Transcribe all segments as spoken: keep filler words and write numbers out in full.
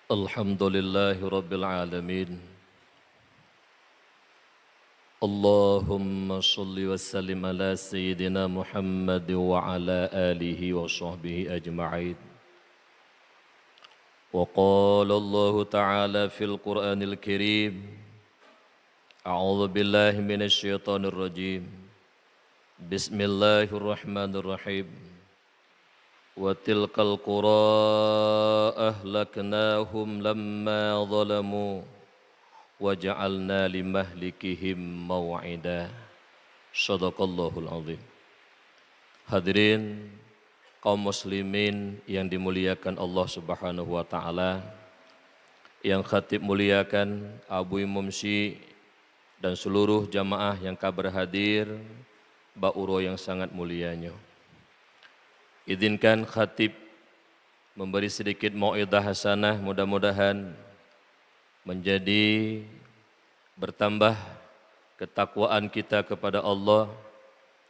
Alhamdulillahirabbil alamin. Allahumma shalli wa sallim ala sayyidina Muhammad wa ala alihi wa sahbihi ajma'in. Wa qala Allahu ta'ala fil Qur'anil Karim, a'udzu billahi minasy syaithanir rajim. Bismillahirrahmanirrahim. Wa tilkal qura ahlaknahum lamma zalamu wa ja'alna limahlikihim mau'ida. Shadaqallahul azim. Hadirin kaum muslimin yang dimuliakan Allah Subhanahu wa taala, yang khatib muliakan, Abu Imum Syik, dan seluruh jamaah yang ka berhadir bak uroe yang sangat mulia nyoe. Izinkan khatib memberi sedikit mau'izah hasanah, mudah-mudahan menjadi bertambah ketakwaan kita kepada Allah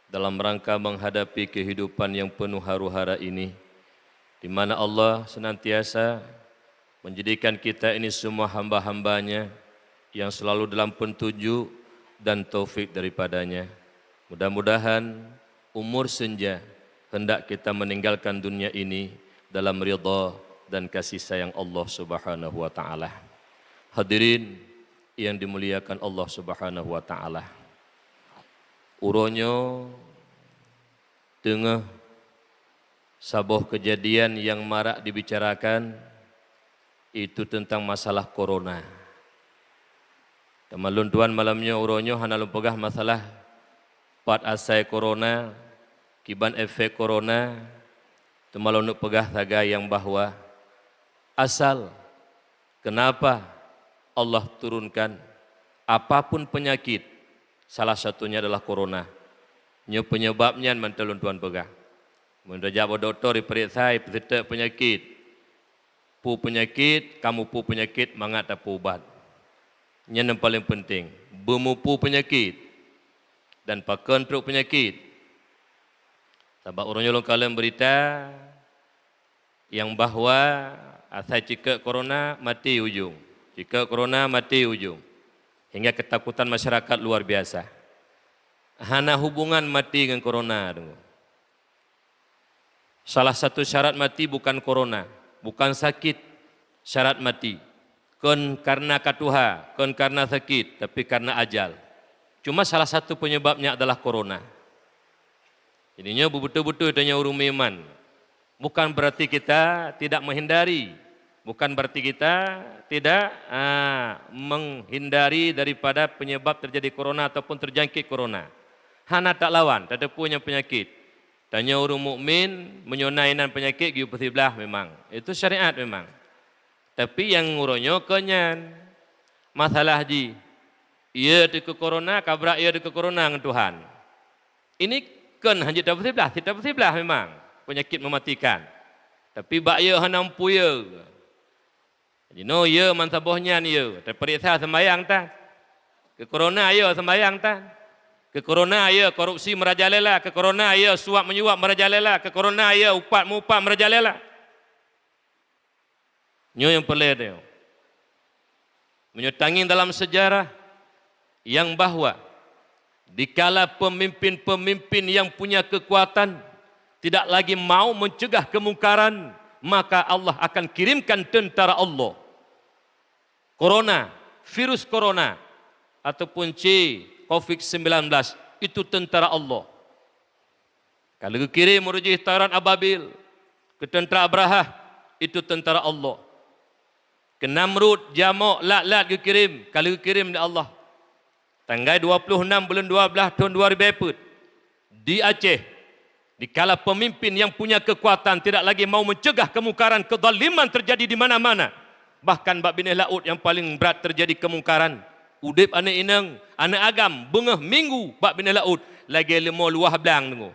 dalam rangka menghadapi kehidupan yang penuh haru-hara ini, di mana Allah senantiasa menjadikan kita ini semua hamba-hamba-Nya yang selalu dalam petunjuk dan taufik daripada-Nya. Mudah-mudahan umur senja hendak kita meninggalkan dunia ini dalam ridha dan kasih sayang Allah Subhanahu wa taala. Hadirin yang dimuliakan Allah Subhanahu wa taala. Uroe nyoe teungoh saboh kejadian yang marak dibicarakan, itu tentang masalah corona. Teuma lôn tuan malam nyoe uroe nyoe hana lôn peugah masalah pat asai corona, kiban efek corona, teuma lôn peugah sagai nyang bahwa asal kenapa Allah turunkan apapun penyakit, salah satunya adalah corona. Nyoe penyebab nyan mantong lôn tuan peugah. Meunyoe tajak bak dokto, ipeuriksa, ipeuseutôt peunyakit. Peue peunyakit, ka mupeue peunyakit, mangat tapeuubat. Nyan nyang paleng peunteng. Beumupeue peunyakit dan pakon trok peunyakit. Sabab uroe nyoe lôn kalon beurita nyang bahwa asai cikeuk corona, maté ujong. Cikeuk corona, maté ujong. Hingga ketakutan masyarakat luar biasa. Hana hubungan maté ngon corona, teungku. Salah satu syarat mati bukan corona, bukan sakit syarat mati. Kon karena ka tuha, kon karena sakit, tapi karena ajal. Cuma salah satu penyebabnya adalah corona. Jadi nyoe beutôi-beutôi tanyoe ureuëng meuiman. Bukan berarti kita tidak menghindari, bukan berarti kita tidak, ah, menghindari daripada penyebab terjadi corona ataupun terjangkit corona. Hana talawan, tateupeue nyang peunyakit. Tanyoe ureuëng mukmin, meunyoe na inan peunyakit geuyue peusiblah memang. Itu syariat memang. Tapi nyang uroe nyoe kon nyan. Masalah jih, iya teuh keu corona, ka brat iya teuh keu corona ngon Tuhan. Ini kon hanjeuet tapeusiblah, cit tapeusiblah memang peunyakit mematikan. Tapi bak iya hana mupeue iya. Jinoe iya mansaboh nyan iya, tapeuriksa seumbayang tan. Keu corona iya seumbayang tan. Keu corona iya korupsi meurajalela, keu corona iya suap menyuap meurajalela, keu corona iya upat meuupat meurajalela. Nyoe nyang peureulée tanyoe. Meunyoe tangieng dalam sejarah nyang bahwa dikala pemimpin-pemimpin yang punya kekuatan tidak lagi mau mencegah kemungkaran, maka Allah akan kirimkan tentara Allah. Corona, virus corona, ataupun C, covid sembilan belas, itu tentara Allah. Ka lheueh geukirém ureuëng jih tayuran ababil keu teuntara Abrahah, itu teuntara Allah. Keu Namrud, jamok, lat-lat geukirém, ka lheueh geukirém lé Allah. Tanggai dua puluh enam buleuen dua belas thon dua ribée peuet, di Aceh, dikala pemimpin yang punya kekuatan tidak lagi mau mencegah kemungkaran, kezaliman terjadi di mana-mana, bahkan bak binéh laôt nyang paleng brat terjadi kemungkaran. Udeb aneuëk inong, aneuëk agam, beungoh minggu bak binéh laôt lagée leumo luwah blang deungoe.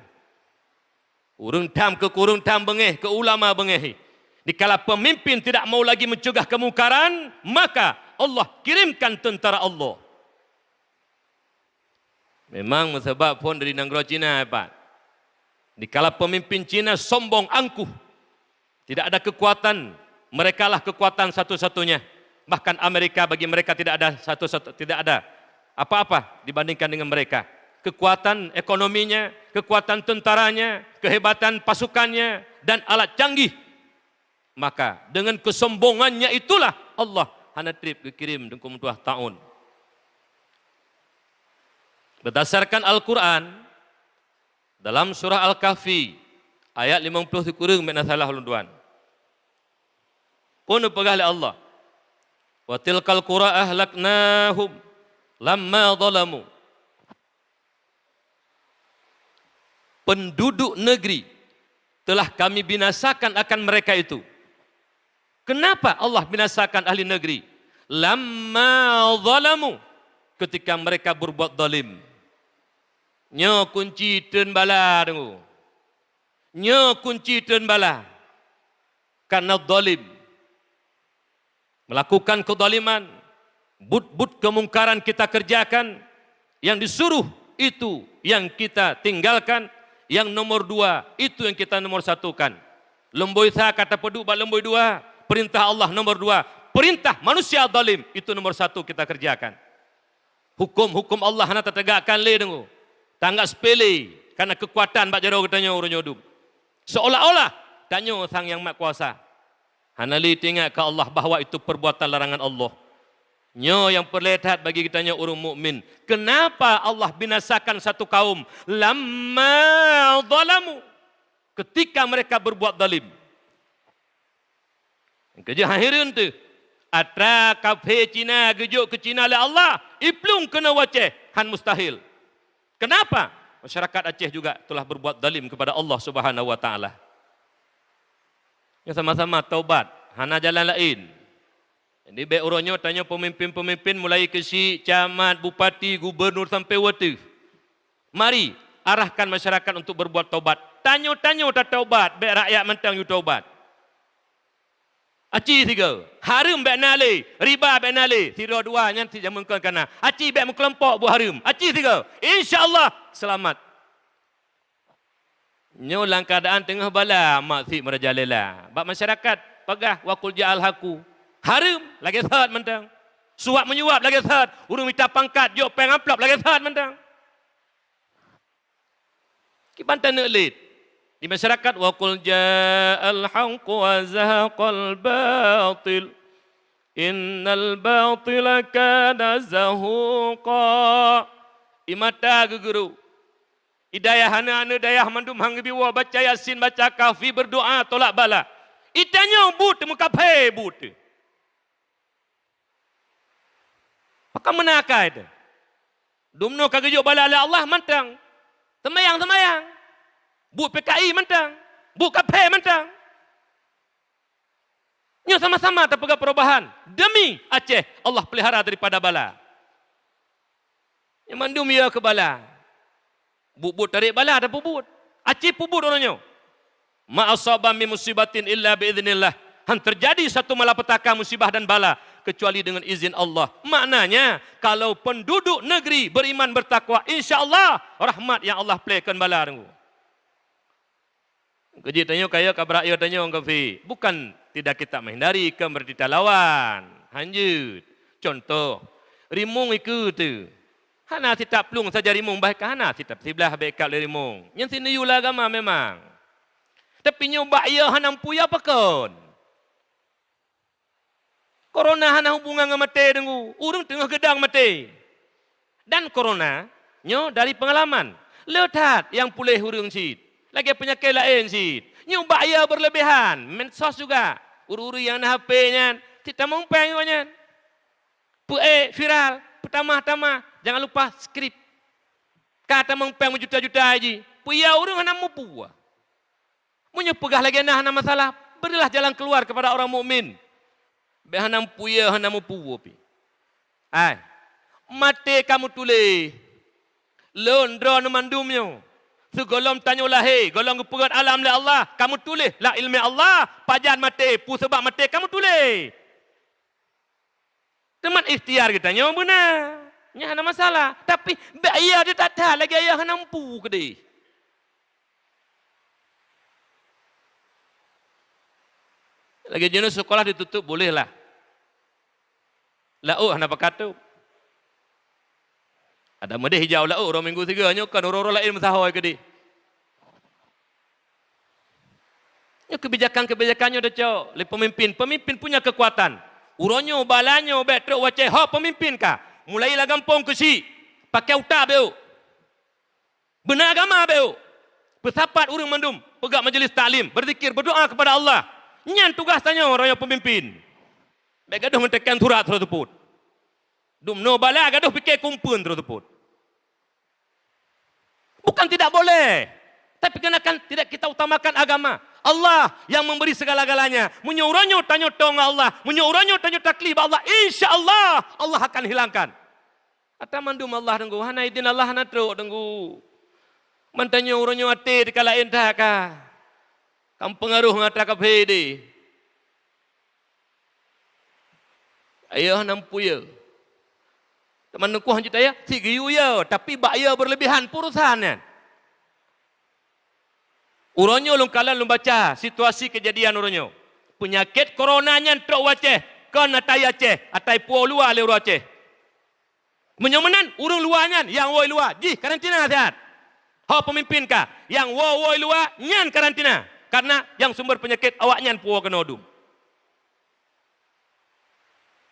Ureuëng tham keu ureuëng tham beungéh, keu ulama beungéh. Dikala pemimpin tidak mau lagi mencegah kemungkaran, maka Allah kirimkan tentara Allah. Memang meusabab phon dari nanggroe Cina, Pak. Dikala pemimpin Cina sombong angkuh, tidak ada kekuatan, Merekalah kekuatan satu-satunya. Bahkan Amerika bagi mereka tidak ada satu-satu, tidak ada apa-apa dibandingkan dengan mereka. Kekuatan ekonominya, kekuatan tentaranya, kehebatan pasukannya, dan alat canggih. Maka dengan kesombongannya itulah Allah hana treb geukirim Teungku Meutuah Ta'un. Berdasarkan Al-Quran, dalam surah Al-Kahfi, ayat limong ploh sikureueng, bèk na salah ulôn tuan. Peue neupeugah lé Allah, "Wa tilkal qura ahlaknahum lamma zalamu." Penduduk negeri telah Kami binasakan akan mereka itu. Kenapa Allah binasakan ahli negeri? Lamma zalamu, ketika mereka berbuat zalim. Nyoe kunci treun bala, deungoe. Nyoe kunci treun bala. Karena zalim. Melakukan kezaliman, buet-buet kemungkaran kita kerjakan, yang disuruh itu yang kita tinggalkan, yang nomor dua itu yang kita nomor satukan. Lumbôi sa ka tapeuduek bak lumbôi dua, perintah Allah nomor dua, perintah manusia zalim itu nomor satu kita kerjakan. Huköm-huköm Allah hana tategakkan lé, deungoe. Tanggap sepele karena keukuatan bak jaroe geutanyoe uroe nyoe dum. Seolah-olah tanyoe sang nyang mat kuasa. Hana lé teuingat keu Allah bahwa itu perbuatan larangan Allah. Nyoe nyang peureulèe that bagi geutanyoe ureuëng mukmin. Kenapa Allah binasakan satu kaum? Lamma zalamu. Ketika mereka berbuat zalim. Keujeuet han hireuen teuh, atra kafé Cina geujok keu Cina lé Allah, iplueng keunoe u Aceh, han mustahil. Kenapa? Masyarakat Aceh juga telah berbuat zalim kepada Allah Subhanahu wa Taala. Nyoe sama-sama taubat, hana jalan laén. Jadi, bèk uroe nyoe tanyoe peumimpén-peumimpén mulai keuchik, camat, bupati, gubunur sampoe u ateueh. Mari, arahkan masyarakat untuk berbuat taubat. Tanyoe-tanyoe tataubat, bèk rakyat mantong yue taubat. Aci sigoe, hareuem bèk na lé, riba bèk na lé, sidroe dua nyan si jameun kon ka na. Aci bèk meukelompok buet hareuem. Aci sigoe, insya Allah seulamat. Nyoe lam keuadaan teungoh bala maksiet meurajalela. Bak masyarakat peugah, "Wa qul ja'al haqu." Hareuem, lagèe sot mantong. Suap menyuap lagèe sot. Ureuëng mita pangkat, jok péng amplop lagèe sot mantong. Kiban taneuk lét di masyarakat, "Wa qul ja'al haqqu wa zahaqal batil, innal batila kana zahuqa." Di mata geugeurok, di dayah aneuk-aneuk dayah mandum han geubi woe baca Yasin, baca Kahfi, berdoa, tolak bala. Di tanyoe buet teumeukaphé buet. Pakon meunan akai teuh? Dumnoe ka geujok bala lé Allah mantong. Seumayang-seumayang. Buet P K I mantong. Buet kaphé mantong. Nyoe sama-sama tapeugah perubahan. Demi Aceh, Allah pelihara daripada bala. Nyoe mandum ya keu bala. Buet-buet tarek bala tapeubuet. Aci peubuet uroe nyoe. "Ma asaba min musibatin illa bi idznillah." Han terjadi satu malapetaka, musibah dan bala kecuali dengan izin Allah. Maknanya, kalau penduduk negeri beriman bertakwa, insya Allah rahmat nyang Allah plé kon bala deungoe. Keujeuet tanyoe kaya kabrak yo tanyoe kafi. Bukan tidak kita menghindari, kon berarti talawan. Hanjeuet. Contoh, rimueng ikeue teuh. Hana sitap plueng saja rimueng, bahkan hana sitap siblah bèk ikab lé rimueng. Nyan sineuyue lam agama memang. Tapi nyoe bak yo hana meupuya pakon. Corona hana hubungan ngon maté deungoe, ureuëng teungoh geudong maté. Dan corona nyoe dari pengalaman. Le that nyang puléh ureuëng cit, lagèe peunyakét laén cit. Nyoe bak yo berlebihan, medsos juga. Ureuëng-ureuëng nyang na H P nyan, cit tamong péng ngon nyan. Peuék viral, peutamah-tamah, jangan lupa skip. Ka tamong péng meujuta-juta jih, peuya ureuëng hana mupu. Meunyoe peugah lagèe na hana masalah, berilah jalan keluar kepada orang mukmin. Bèk hana mupu ya, hana mupu pih. Ai, maté ka meutuléh. Lôn droeneuh mandum nyoe, sigohlom tanyoe lahé, gohlom geupeugöt alam lé Allah, ka meutuléh lam iéleumé Allah, pajan maté, peue sabab maté ka meutuléh. Teuma ikhtiar geutanyoe beuna. Nyan hana masalah. Tapi bèk ya teuh that-that lagèe ya hana mupu keudeh. Lagèe jinoe sekolah ditutup, bolehlah. Laôt hana pakat tôb. Ada meudeh ijak u laôt uroe Minggu sigoe, nyoe kon uroe-uroe laén meusahoe keudeh. Nyoe keubijakan-keubijakan nyoe teucok lé peumimpin. Peumimpin punya keukuatan. Uroe nyoe bala nyoe bèk trok u Aceh, ho peumimpin ka. Mulai lam gampông keuchik, pakai utak bèk. Beuna agama bèk. Peusapat ureueng mandum, peugah majlis taklim, berzikir, berdoa kepada Allah. Nyan tugaih tanyoe uroe nyoe peumimpin. Bèk gadoh ngon teukén surat sidroe seupôt. Dumnoe bala gadoh pike kumpeuen sidroe seupôt. Bukan tidak boleh, tapi kenakan tidak kita utamakan agama. Allah yang memberi segala-galanya. Meunyoe uroe nyoe tanyoe toe ngon Allah, meunyoe uroe nyoe tanyoe taklif bak Allah, insya Allah, Allah akan hilangkan. Ata mandum Allah Teungku, hana idin Allah hana trok Teungku. Man tanyoe uroe nyoe até teuka laén that ka. Ka meupeungaruh ngon ata kafé deh. Ayeuh nam pue. Teuma neukoh hanjeuet ayeuh, si geuyue ya, tapi bak ya berlebihan peue urusan nyan. Uroe nyoe lôn kalon lôn baca situasi keujadian uroe nyoe. Peunyakét corona nyan trok u Aceh, kon atai Aceh, atai puwoe luwa lé uroe Aceh. Meunyoe meunan, ureueng luwa nyan nyang woe luwa jih karantina siat. Ho peumimpin ka, nyang woe-woe luwa nyan karantina, kareuna nyang sumber peunyakét awaknyan puwoe keunoe dum.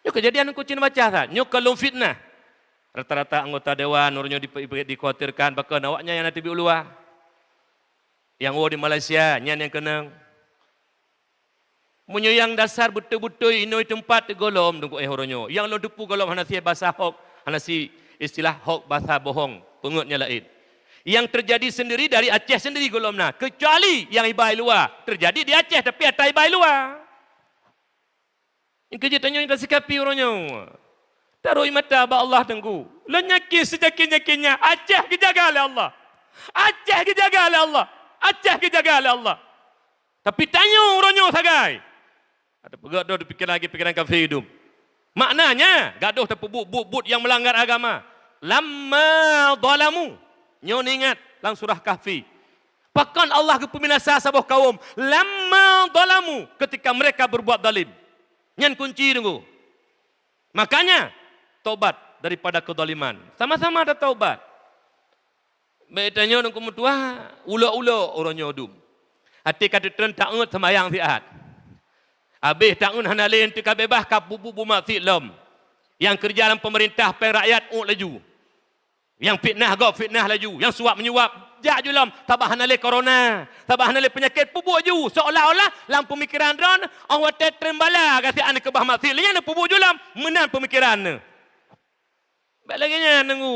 Nyoe keujadian Teungku cit baca that, nyoe ka lôn fitnah. Rata-rata anggota dewan uroe nyoe dipe-, dikhawatirkan pakon awaknyan nyang na teubiet u luwa. Nyang woe di Malaysia, nyan nyang keunong. Meunyoe nyang dasar beutôi-beutôi inong teumpat gohlom Teungku éh uroe nyoe. Nyang lôn teupeu gohlom hana sie basa hok, hana sie istilah hok basa bohong, peungeuet nyang laén. Nyang teujadi seundiri dari Aceh seundiri gohlom na, keucuali nyang iba i luwa. Teujadi di Aceh tapi ata iba i luwa. Nyang keujeuet tanyoe nyang tasikapi uroe nyoe. Tarok mata bak Allah Teungku. Lôn yakin seujaki-jakinya Aceh geujaga lé Allah. Aceh geujaga lé Allah. Aceh geujaga lé Allah. Tapi tanyoe uroe nyoe sagai. Ada peugah droe pikiran lagèe pikiran kafé dum. Maknanya, gadoh tapeubuet buet-buet nyang meulanggar agama. Lamma zalamu. Nyoe neuingat lam surah Kahfi. Pakon Allah geupeubinasa saboh kawöm? Lamma zalamu, ketika mereka berbuat zalim. Nyan kunci Teungku. Makanya, tobat daripada kezaliman. Sama-sama ada tobat. Bèk tanyoe Teungku meutuah, ulok-ulok uroe nyoe dum. Até ka teutreun taát seumayang siat. Abéh taát hana lé teuka beubaih ka bubu-bubu maksiet lom. Nyang keureuja lam peumeurintah péng rakyat ôk laju. Nyang fitnah gob fitnah laju, nyang suwab menyuwab jak ju lom, sabab hana lé corona, sabab hana lé peunyakét peubuet ju, seolah-olah lam peumikiran droen, 'oh watèe treun bala gasien aneuk keubah maksiet lé nyan peubuet ju lom, meunan peumikiran neuh. Bèk lagèe nyan Teungku,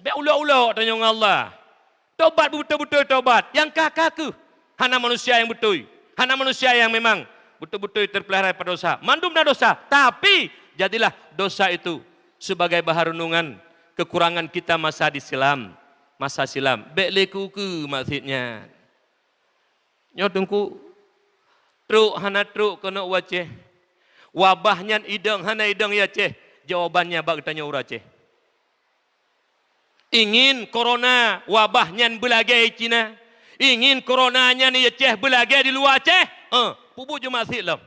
bèk ulok-ulok tanyoe ngon Allah. Tobat beubeutôi-beutôi tobat, nyang ka-ka kheueh. Hana manusia nyang beutôi, hana manusia nyang memang beutôi-beutôi teupeulihara daripada dosa. Mandum na dosa, tapi jadilah dosa itu sebagai bahan renungan kekurangan kita masa di silam, masa silam. Bèk lé keu-keu maksud nyan. Nyoe Teungku, trok hana trok keunoe u Aceh. Wabah nyan idong hana idong i Aceh. Jawabannya bak geutanyoe ureueng Aceh. Ingin corona wabah nyan beulagèe i Cina, ingin corona nyan i Aceh beulagèe di luwa Aceh, eh, peubuet ju maksiet lom.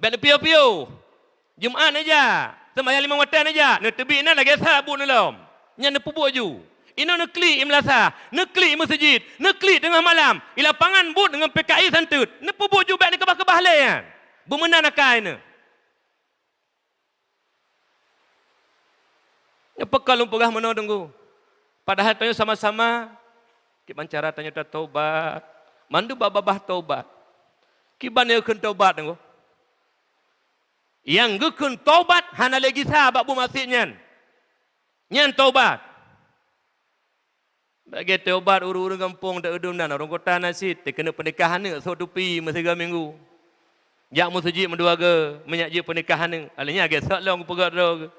Bèk neupiôh-piôh. Jumat neujak, seumayang limong watèe neujak, neuteubiet inan lagèe sa buet neulom. Nyan neupeubuet ju. Inoe neuklik i meulasah, neuklik i meuseujid, neuklik teungoh malam, i lapangan buet deungon P K I santeut, neupeubuet ju bèk neukeubah-keubah lé nyan. Beumeunan akai neuh. Nyoe peue ka lôn peugah meunoe Teungku? Padahai tanyoe sama-sama, kiban cara tanyoe tatobat. Mandum babah tobat. Kiban nyang geukheun tobat Teungku? Nyang geukheun tobat hana lé gisa bak buet maksiet nyan. Nyan tobat. Bèk gét teubat ureueng-ureueng gampông teueudum nan, ureueng kota na cit, teukeuneuk peunikah aneuk sôk tupi meusigoe minggu. Jak meuseujid meudua goe, meunyak jeuet peunikah aneuk, alèh nyan gét sôk lôn geupeugah droe geuh.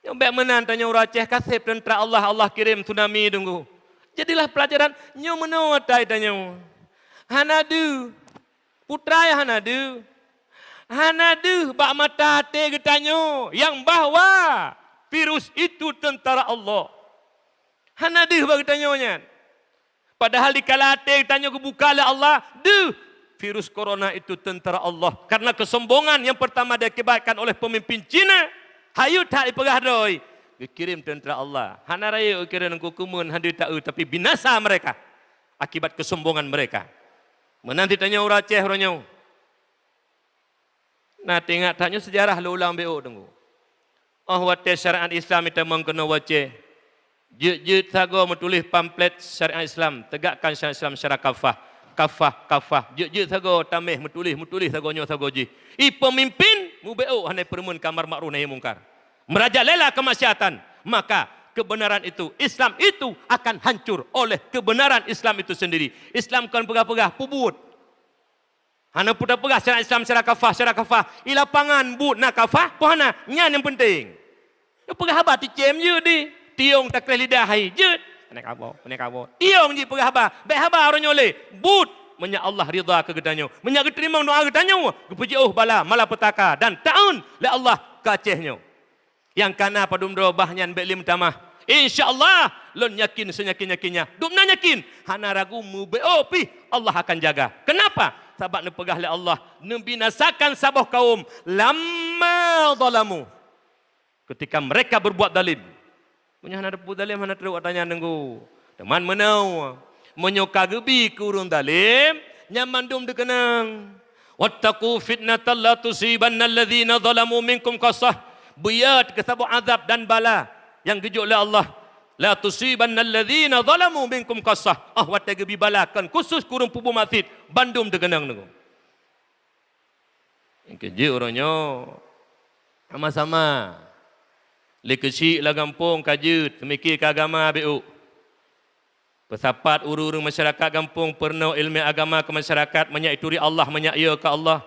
Nyoe bèk meunan tanyoe ureueng Aceh ka sép teuntra Allah, Allah kirém tsunami Teungku. Jadilah peulajaran nyoe meunoe atai tanyoe. Hana deuh. Putra nyang hana deuh, hana deuh bak mata até geutanyoe nyang bahwa virus itu tentara Allah. Hana deuh bak geutanyoe nyan. Padahal dikala até geutanyoe geubuka lé Allah, deuh Virus corona itu tentara Allah. Karena kesombongan yang pertama diakibatkan oleh pemimpin Cina, hayeu that ipeugah droe, geukirém tentara Allah. Hana rayeuk geukirém nangku keumeun hana taeu, tapi binasa mereka akibat kesombongan mereka. Meunan sitanyoe ureuëng Aceh uroe nyoe. Nah, teuingat that nyoe seujarah lôn ulang beu teungku. Óh watée syariat Islam itamong keunoe u Aceh, jeuet-jeuet sagoe meutuléh pamflet syariat Islam, tegakkan syariat Islam secara kafah, kafah, kafah. Jeuet-jeuet sagoe tameh meutuléh, meutuléh sagoe nyoe sagoe jih. I peumimpin mubeuôk hana peureumeun ka amar makruf nahi mungkar, meurajalela keumaksiatan, maka kebenaran itu, Islam itu akan hancur oleh kebenaran Islam itu sendiri. Islam kon peugah-peugah, peubuet. Hana peue tapeugah syariat Islam secara kafah, secara kafah. I lapangan buet na kafah, peue hana? Nyan nyang penting. Nyoe peugah haba ticém jeuet di. Tiong takreh lidah hai jeuet. Hana kaboh, hana kaboh. Tiong jih peugah haba. Bék haba uroe nyoe lé. Buet meunyo Allah ridha keu geutanyoe. Meunyo geuteurimong doa geutanyoe, geupeujeuôh bala malapetaka dan taun lé Allah keu Aceh nyoe. Nyang kana padum droe bah nyan bék lé meutamah. Insya Allah, lôn yakin seunyakin-yakinnya. Dubna yakin, hana ragu mubeuôk pih Allah akan jaga. Kenapa? Sabab neupeugah lé Allah, neubinasakan saboh kaum lamma zalamu. Ketika mereka berbuat zalim. Meunyoe hana teupeue zalim, hana trok watanya nunggu. Teuma meunoe, meunyoe ka geubi keu ureuëng zalim, nyan mandum teukeunong. "Wattaqu fitnatan la tusibanna alladzina zalamu minkum khassah." Beuyat keu saboh azab dan bala nyang geujok lé Allah. "La tusibanna alladzina zalamu minkum khassah." Ah, watée geubi bala kon khusus keu ureuëng peubuet maksiat, bandum teukeunong nunggu. Nyang keujeuet uroe nyoe, sama-sama. Lé keuchik lam gampông ka jeuet, seumiké keu agama beuôk. Peusapat ureuëng-ureuëng masyarakat gampông peurunoe iéleumé agama keu masyarakat, meunyak ituri Allah, meunyak yö keu Allah.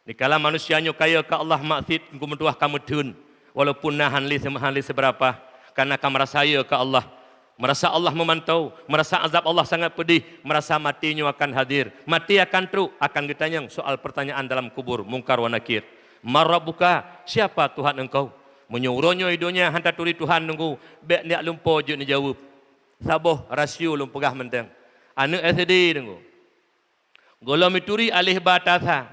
Dikala manusia nyoe ka yö keu Allah, maksiat geumeudua ka meutheun, walaupun na hán lé, hán lé seubeurapa, kareuna ka meurasa yö keu Allah. Meurasa Allah meumantau, meurasa azab Allah sangat peudeh, meurasa maté nyoe akan hadir. Maté akan trok, akan geutanyong soal peurtanyaan dalam kubur, Mungkar wa Nakir. "Man Rabbuka?" Siapa Tuhan engkau? Meunyoe uroe nyoe i donya hán taturi Tuhan nunggu, bék nyak lumpo jeuet neujaweueb. Saboh rasio lôn peugah mantong. Aneuëk S D nunggu. Gohlom ituri alif ba ta sa.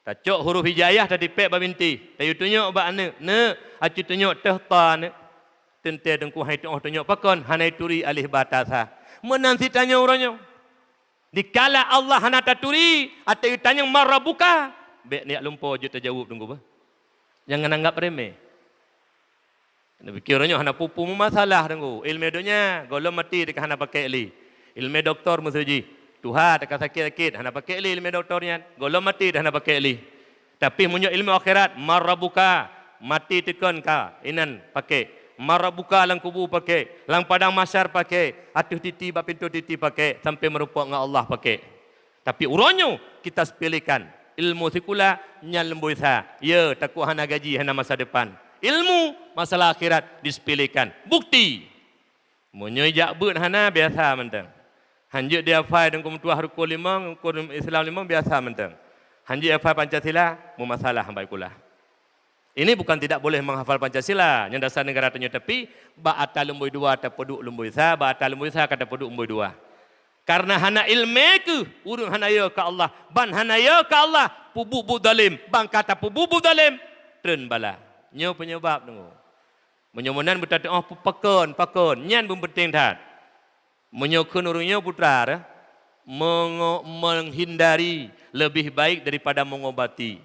Tacok huruf hijaiyah tatipék bak bintéh, tayue tunyok bak aneuëk, "Neuk, acu tunyok teuh ta, neuk." Teuntée teungku hai tuoh tunyok pakon hana ituri alif ba ta sa. Meunan cit tanyoe uroe nyoe. Dikala Allah hana taturi, ateueh tanyong "Man Rabbuka?" Bék nyak lumpo jeuet tajaweueb teungku bah. Jangan anggap remeh. Neupike uroe nyoe hana peue-peue meumasalah teungku. Iéleumé donya, gohlom maté teuka hana pakék lé. Iéleumé doktor meuseu jih. Tuha teuka sakét-sakét, hana pakék lé iéleumé doktor nyan. Gohlom maté teuka hana pakék lé. Tapi meunyoe iéleumé akhirat, "Man Rabbuka?" Maté teukon ka, inan pakék. "Man Rabbuka?" Lam kubu pakék. Lam padang mahsyar pakék. Ateueh titi bak pintoe titi pakék. Sampai meurumpok ngon Allah pakék. Tapi uroe nyoe kita sepelekan. Ilmu sikula nyan lumboi sa. Ya, takot hana gaji, hana masa depan. Ilmu, masalah akhirat disepelekan. Bukti. Meunyoe jak beuet hana, biasa mantong. Hanjeuet dihafai dan keumeutuah rukun limong, rukun Islam limong, biasa mantong. Hanjeuet hafai Pancasila, meumasalah baik pula. Ini bukan tidak boleh menghafal Pancasila, nyang dasar negara tanyoe, tapi bak ata lumboi dua tapeuduek lumboi sa, bak ata lumboi sa ka tapeuduek lumboi dua. Karena hana iéleumé keuh, ureuëng hana yö keu Allah, ban hana yö keu Allah, peubuet-buet zalim, ban ka tapeubuet-buet zalim, treun bala. Nyoe penyebab teungku. Meunyoe meunan beutateuoh pakon, pakon, nyan beupenting that. Meunyoe kheun ureuëng nyoe putra, mengo-, menghindari lebih baik daripada mengobati.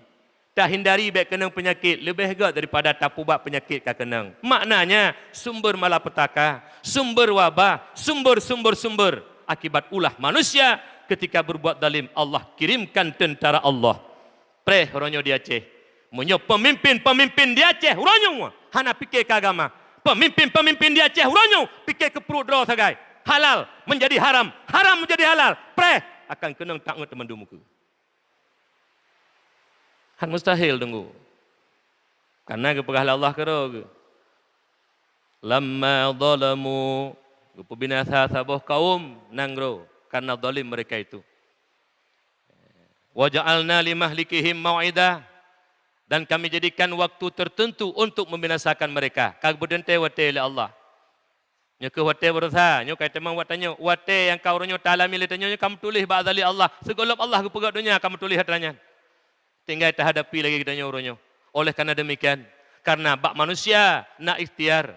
Tahindari bék keunong peunyakét leubeh gét daripada tapeubat peunyakét ka keunong. Maknanya, sumber malapetaka, sumber wabah, sumber, sumber, sumber akibat ulah manusia ketika berbuat zalim, Allah kirimkan tentara Allah. Preh uroe nyoe di Aceh. Meunyoe peumimpin-peumimpin di Aceh uroe nyoe hana pike keu agama, peumimpin-peumimpin di Aceh uroe nyoe pike keu pruet droe sagai, halal menjadi haram, haram menjadi halal, preh akan keunong taát teumandum ukeue. Han mustahil teungku. Karena geupeugah lé Allah keudroe geuh, "Lamma zalamu," geupeubinasa saboh kaum nanggroe karena zalim mereka itu. "Wa ja'alna limahlikihim mau'ida," dan Kami jadikan waktu tertentu untuk membinasakan mereka. Ka geupeudeunte watée lé Allah. Nyoe keuh watée baroesa, nyoe ka itamong bak tanyoe. Watée nyang ka uroe nyoe taalami lé tanyoe, nyoe ka meutuléh bak azali Allah. Sigohlom Allah geupeugét donya ka meutuléh atra nyan. Tinggai tahadapi lagée geutanyoe uroe nyoe. Oleh karena demikian, karena bak manusia na ikhtiar,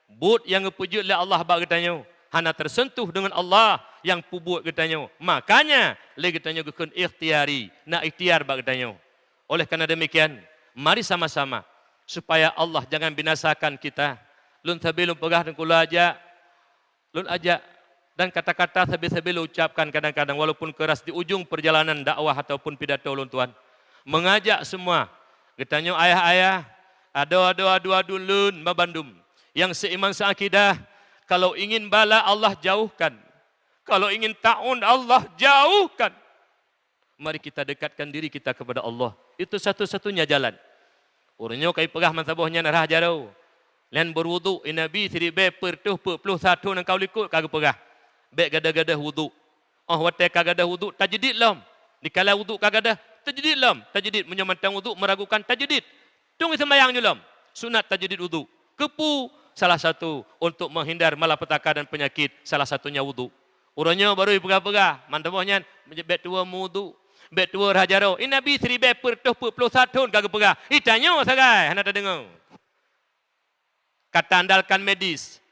buet nyang geupeujeuet lé Allah bak geutanyoe hana tersentuh dengan Allah nyang peubuet geutanyoe. Makanya, lé geutanyoe geukheun ikhtiari, na ikhtiar bak geutanyoe. Oleh karena demikian, mari sama-sama supaya Allah jangan binasakan kita. Lôn sabe lôn peugah dan kula ajak, lôn ajak, dan kata-kata sabe-sabe lôn ucapkan kadang-kadang walaupun keras di ujung perjalanan dakwah ataupun pidato lôn tuan. Mengajak semua, geutanyoe ayah-ayah, adoe-adoe adu-adu lôn babandum, nyang seiman seakidah, kalau ingin bala Allah jauhkan, kalau ingin taun Allah jauhkan. Mari kita dekatkan diri kita kepada Allah. Itu satu-satunya jalan. Uroe nyoe ka ipeugah meusaboh nyan rhah jaroe. Lheueh berwudhu, i Nabi siribée peureutôh peuet ploh sa thon nyang ka u likot ka geupeugah, bék gadoh-gadoh wudhu. Óh watée ka gadoh wudhu, tajdid lom. Dikala wudhu ka gadoh, tajdid lom. Tajdid meunyoe mantong wudhu meragukan, tajdid. Tueng seumayang nyoe lom, sunat tajdid wudhu. Keupeue? Salah satu untuk menghindar malapetaka dan penyakit, salah satunya wudhu. Uroe nyoe barô ipeugah-peugah, mantong boh nyan, bék tuwoe meuwudhu, bék tuwoe rhah jaroe. I Nabi siribée peureutôh peuet ploh sa thon ka geupeugah. I tanyoe sagai hana tadeungoe. Ka taandalkan medis.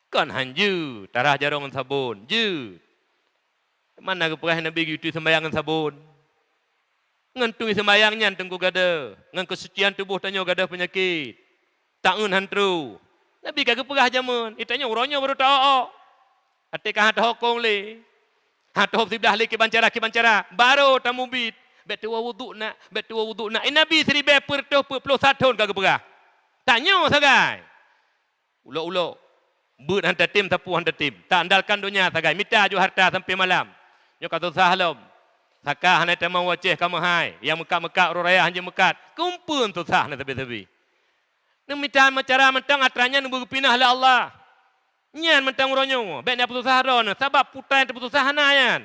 Kon han jeuet tarhah jaroe ngon sabon, jeuet. Mana geupeugah Nabi geuyue seumayang ngon sabon? Ngon tueng seumayang nyan teungku gadoh, ngon keusucian tuboh tanyoe gadoh peunyakét. Taeun han trôh. Nabi ka geupeugah jameun, i tanyoe uroe nyoe barô taôk-ôk. Até ka han teuhokong lé. Han teuhôb siblah lé kiban cara-kiban cara, barô tamubiet. Bék tuwoe wudhu nak, bék tuwoe wudhu nak. I Nabi siribée peureutôh peuet ploh sa thon ka geupeugah. Tanyoe sagai. Ulok-ulok, beuet han tatem, sapeue han tatem. Taandalkan donya sagai, mita aju harta sampoe malam. Nyoe ka susah lom. Saka hana tamong u Aceh ka meuhai, nyang meukat-meukat uroe raya han jeuet meukat. Keupeue susah na sabe-sabe. Neumita meucara mantong atra nyan beugeupinah lé Allah. Nyan mantong uroe nyoe, bék na peususah droeneuh, sabab putra nyang teupeususah hana nyan.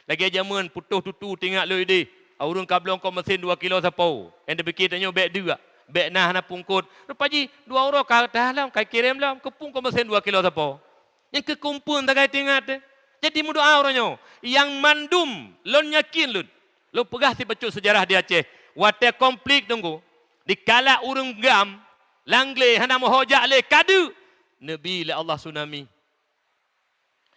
Lagée jameun putôh tutu teuingat lôn idéh, ureuëng ka bloe kok meusén dua kilo sapo. Nyang teupike tanyoe bék deuek, bék na hana pungkot. Rupa jih dua uroe ka teuhah lom, ka kirém lom, keupeue kok meusén dua kilo sapo. Nyang keu keupeue sagai teuingat. Jadi meudoá uroe nyoe, nyang mandum lôn yakin lôn. Lôn peugah sibacut seujarah di Aceh. Watée konflik teungku, dikala ureuëng GAM, Langlé hana meuho jak lé kadeuk, neubi lé Allah tsunami.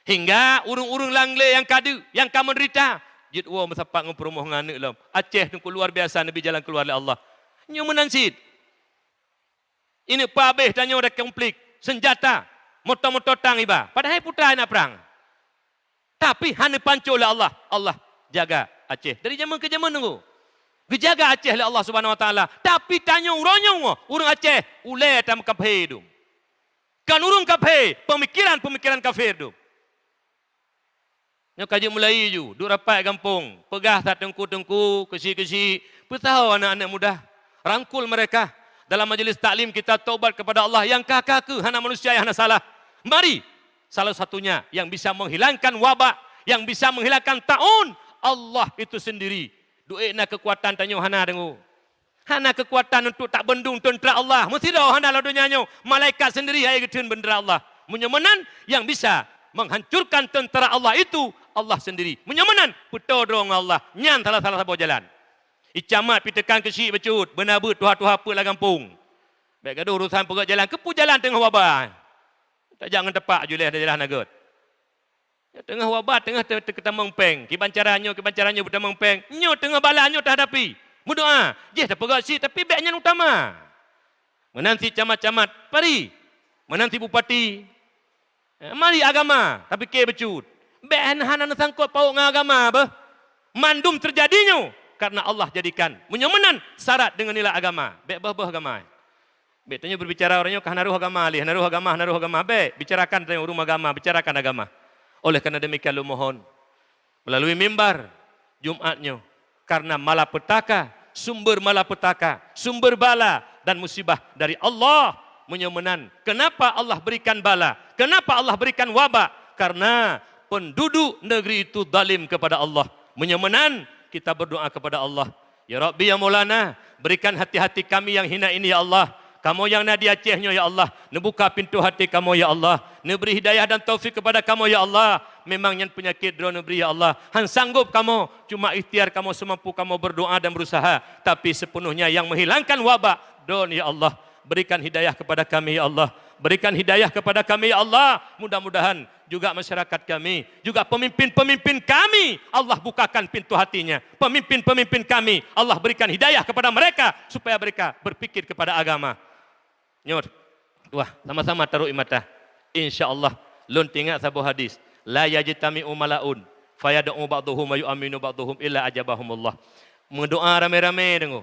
Hingga ureuëng-ureuëng Langlé nyang kadeuk, nyang ka meudeurita, jeuet woe meusapat ngon peurumoh ngon aneuëk lom. Aceh teungku luar biasa neubi jalan keuluar lé Allah. Nyoe meunan cit. Ineuk peuhabéh tanyoe dan konflik, seunjata, moto-moto tang iba. Padahai putra na prang. Tapi hana pancôh lé Allah. Allah jaga Aceh dari jameun keu jameun teungku. Geujaga Aceh lé Allah Subhanahu Wa Taala. Tapi tanyoe uroe nyoe ureuëng Aceh ulée tameukaphé dum. Kan ureuëng kaphé, peumikiran-peumikiran kafé dum. Nyoe ka jeuet mulai ju, duek rapat gampông, peugah that teungku-teungku, keuchik-keuchik, peusaho aneuk-aneuk muda, rangkul mereka dalam majlis taklim kita taubat kepada Allah nyang ka-ka keuh hana manusia nyang hana salah. Mari, salah satunya yang bisa menghilangkan wabak, yang bisa menghilangkan taun, Allah itu sendiri. Duek na keukuatan tanyoe hana deungoe. Hana keukuatan untuk tak bendung teuntara Allah. Meusidroe hana lam donya nyoe. Malaikat sendiri hai geutheun bendera Allah. Meunyoe meunan, yang bisa menghancurkan tentara Allah itu Allah sendiri. Meunyoe meunan, peutoe droe ngon Allah. Nyan salah-salah saboh jalan. Icamat pih teukan keuchik bacut, beuna beuet tuha-tuha peuet lam gampông. Bék gadoh urusan peugét jalan, keupeue jalan teungoh wabah. Tajak ngon tepak juleh daerah Nagôt. Nyoe teungoh wabah, teungoh te-, te-, teutamong péng. Kiban cara nyoe, kiban cara nyoe beutamong péng. Nyoe teungoh bala nyoe tahadapi. Meudoá, jih tapeugét cit, tapi bék nyan utama. Meunan si camat-camat, pari. Meunan si bupati. Eh, mari agama, tapike bacut. Bék hana, hana neusangkot pauk ngon agama beuh. Mandum teujadi nyoe karena Allah jadikan. Meunyoe meunan syarat deungon nilai agama, bék beuh-beuh agama. Bék tanyoe berbicara uroe nyoe ka hana roh agama lé, hana roh agama, hana roh agama. Bék, bicarakan tanyoe ureuëng agama, bicarakan agama. Oleh karena demikian lôn mohon melalui mimbar Jumat nyoe, karena malapetaka, sumber malapetaka, sumber bala dan musibah dari Allah. Meunyoe meunan, kenapa Allah berikan bala? Kenapa Allah berikan wabak? Karena penduduk negeri itu zalim kepada Allah. Meunyoe meunan, kita berdoa kepada Allah, "Ya Rabbi, ya Maulana, berikan hati-hati kami yang hina ini, ya Allah, Kamoe nyang na di Aceh nyoe, ya Allah, neubuka pintoe até kamoe, ya Allah. Neubri hidayah dan taufik keupada kamoe, ya Allah. Memang nyan peunyakét droe neubri, ya Allah. Han sanggop kamoe, cuma ikhtiar kamoe seumampu kamoe berdoa dan berusaha. Tapi sepenuhnya yang menghilangkan wabak droe, ya Allah. Berikan hidayah kepada kami, ya Allah. Berikan hidayah kepada kami, ya Allah. Mudah-mudahan juga masyarakat kami, juga pemimpin-pemimpin kami, Allah bukakan pintu hatinya. Pemimpin-pemimpin kami, Allah berikan hidayah kepada mereka supaya mereka berpikir kepada agama. Nyoe, wah, sama-sama taruh mata. Insya Allah, lôn teuingat saboh hadis, "La yajtami'u mala'un fayad'u ba'dhuhum wa yu'minu ba'dhuhum illa ajabahumullah." Meudoa ramé-ramé, deungoe.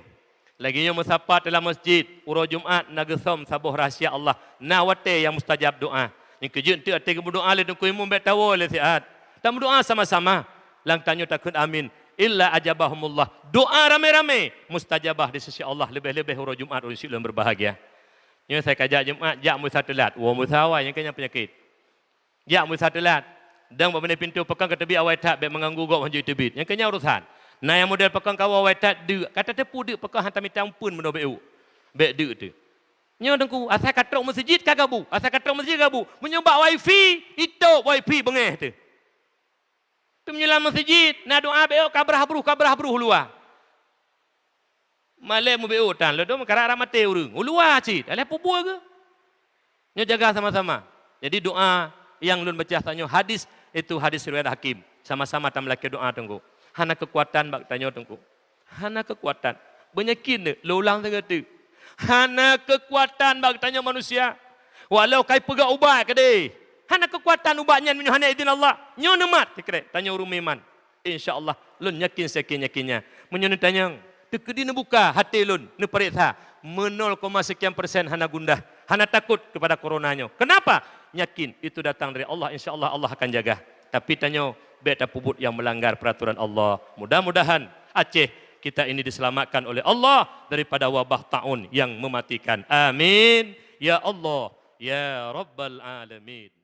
Lagée nyoe meusapat lam masjid, uroe Jumat na geusöm saboh rahsia Allah, na watée nyang mustajab doa. Nyang keujeuet teuk até geumeudoa lé Teungku Imum bék tawoe lé siat. Tameudoa sama-sama, lam tanyoe takheun amin. Illa ajabahumullah. Doa ramé-ramé mustajabah di sisi Allah, leubeh-leubeh uroe Jumat ureuëng syedara lôn berbahagia. Nyoe sai kajak Jumat, jak meusa teulat, woe meusa awai, nyang keu nyan peunyakét. Jak meusa teulat. Dang bak binéh pintoe pakon ka teubiet awai that, bék meuganggu gob hanjeuet teubiet. Nyang keu nyan urusan. Na nyang model pakon ka woe awai that, deuk. Ka tateupeue deuk pakon han tamita umpeuen meunoe bék u. Bék deuk teuh. Nyoe Teungku, asai ka trok meuseujid ka gabu. Asai ka trok meuseujid gabu. Meunyoe bak wifi, itôb wifi beungéh teuh. Tapi meunyoe lam meuseujid, na doa bék ka brah bruh, ka brah bruh u luwa. Malée mubeuôt tan, leudo meukarat-rat maté ureuëng. U luwa cit, alah peubuet geuh. Nyoe jaga sama-sama. Jadi doa nyang lôn baca tanyoe hadis, itu hadis riwayat Hakim. Sama-sama tameulakée doa Teungku. Hana keukuatan bak tanyoe Teungku. Hana keukuatan. Beunyakin lôn ulang sigoe teuk. Hana keukuatan bak tanyoe manusia. Walau kai peugah ubat keudeh. Hana keukuatan ubat nyan meunyoe hana idin Allah. Nyoe neumat sikrek tanyoe ureuëng meuiman. Insya Allah, lôn yakin seyakin-yakinnya. Meunyoe neutanyong, teukeudi neubuka até lôn, neupareksa, meunol koma sekian persen hana gundah, hana takot kepada corona nyoe. Kenapa? Yakin itu datang dari Allah, insya Allah, Allah akan jaga. Tapi tanyoe, bék tapeubuet nyang meulanggar peuratoran Allah. Mudah-mudahan Aceh kita ini diselamatkan oleh Allah daripada wabah taun yang mematikan. Amin. Ya Allah, ya Rabbal Alamin.